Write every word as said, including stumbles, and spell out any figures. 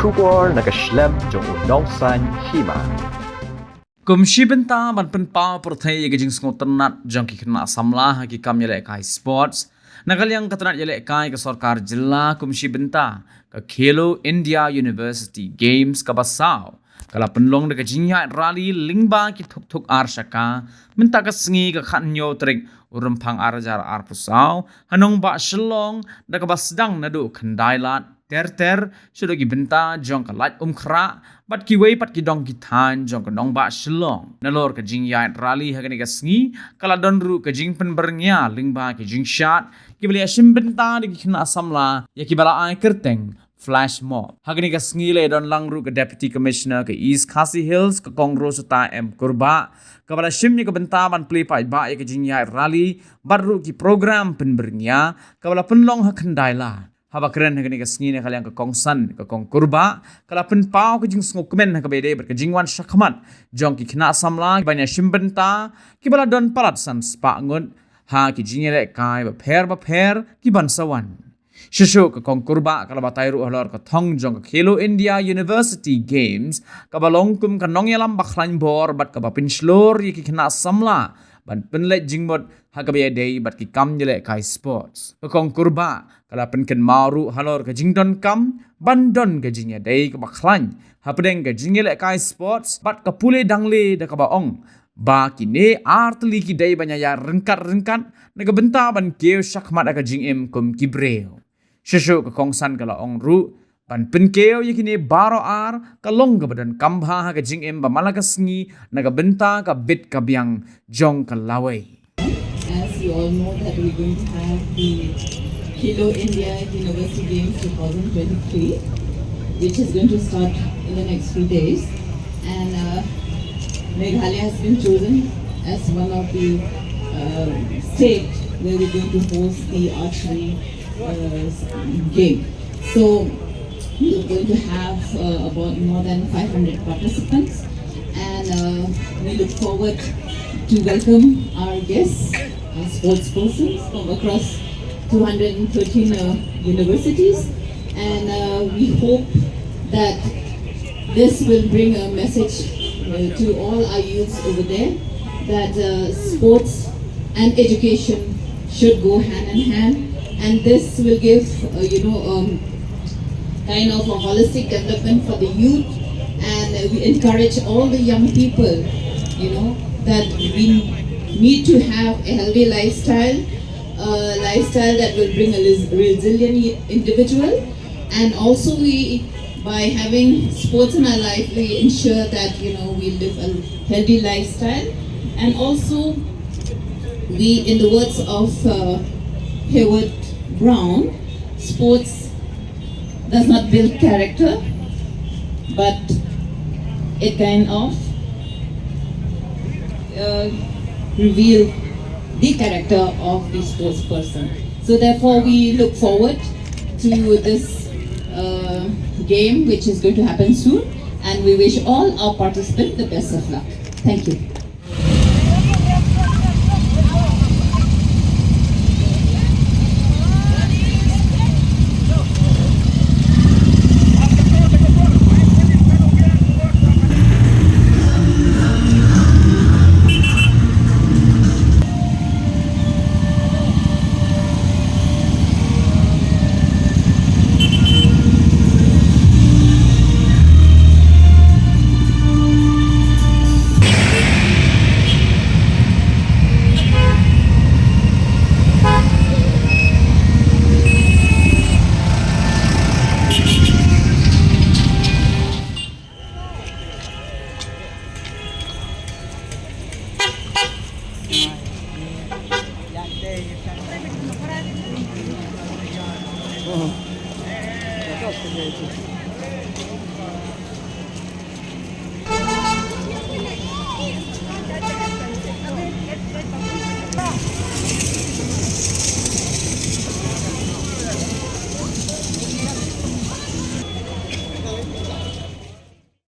Khubor na ka shlem jong u Nongsaiñ Hima. Kum shi bynta ban pynpaw pyrthei ïa ka jingsngewtynnat jong ki khynnah samla ha ki kam ïalehkai sports, na ka liang ka tnat ïalehkai ka sorkar jylla, kum shi bynta ka Khelo India University Games kaba saw ka la pynlong da ka jingïaid rally lyngba ki thuk thuk ar shaka mynta ka sngi ka khathynñiew tarik u Rymphang ar hajar arphew saw ha nongbah Shillong, da kaba sdang naduh Khyndai Lad ter ter shuh da ki bynta jong ka Laitumkhrah bad kiwei pat ki dong ki thaiñ jong ka nongbah Shillong. Nalor ka jingïaid rally ha kane ka sngi ka la don ruh ka jingpynbyrngia lyngba ki jingshad kiba la ïashim bynta da ki khynnah samla ïa kiba la ai kyrteng flash mob. Ha kane ka sngi la ïadon lang ruh ka Deputy Commissioner ka East Khasi Hills ka Kong Rosetta M Kurbah, kaba la shim ïa ka bynta ban plie paidbah ïa ka jingïaid rally bad ruh ki program pynbyrngia kaba la pynlong ha Khyndai Lad. Haba kren ha kane ka sngi na ka liang ka kongsan ka Kong Kurbah ka la pynpaw ka jingsngewkmen ha kaba ïadei bad ka jingwan shakhmat jong ki khynnah samla ban ïashim bynta kiba la don palat san spah ngut ha ki jingïalehkai bapher bapher ki ban sa wan. Shuh shuh ka Kong Kurbah ka la batai ruh halor ka thong jong ka Khelo India University Games kaba long kum ka nongïalam ba khlaiñ bor bad kaba pynshlur ïa ki khynnah samla ban pynleit jingmut ha kaba ïadei bad ki kam ïalehkai sports. Ka Kong Kurbah ka la pynkynmaw ruh halor ka jingdonkam ban don ka jingïadei kaba khlaiñ hapdeng ka jingïalehkai sports bad ka pule dangle da kaba ong ba kine ar tylli ki dei ban ïaid ryngkat ryngkat na ka bynta ban kiew shakhmat ha ka jingim kum ki briew. Shuh shuh ka kongsan ka la ong ruh ban pynkiew ïa kine baroh ar ka long kaba donkam bha ha ka jingim ba man la ka sngi na ka bynta ka bit ka biang jong ka lawei. As you all know that we're going to have the Khelo India University Games two thousand twenty-three, which is going to start in the next few days. And uh, Meghalaya has been chosen as one of the uh, state where we're going to host the archery uh, game. So we're going to have uh, about more than five hundred participants, and uh, we look forward to welcome our guests, our sports persons from across two hundred thirteen uh, universities, and uh, we hope that this will bring a message uh, to all our youths over there that uh, sports and education should go hand in hand, and this will give uh, you know um, kind of a holistic development for the youth, and uh, we encourage all the young people, you know, that we need to have a healthy lifestyle, a lifestyle that will bring a res- resilient individual, and also we by having sports in our life, we ensure that you know we live a healthy lifestyle, and also we, in the words of uh, Howard Brown, sports does not build character, but it kind of uh, reveal the character of the sports person. So therefore, we look forward to this uh, game, which is going to happen soon, and we wish all our participants the best of luck. Thank you.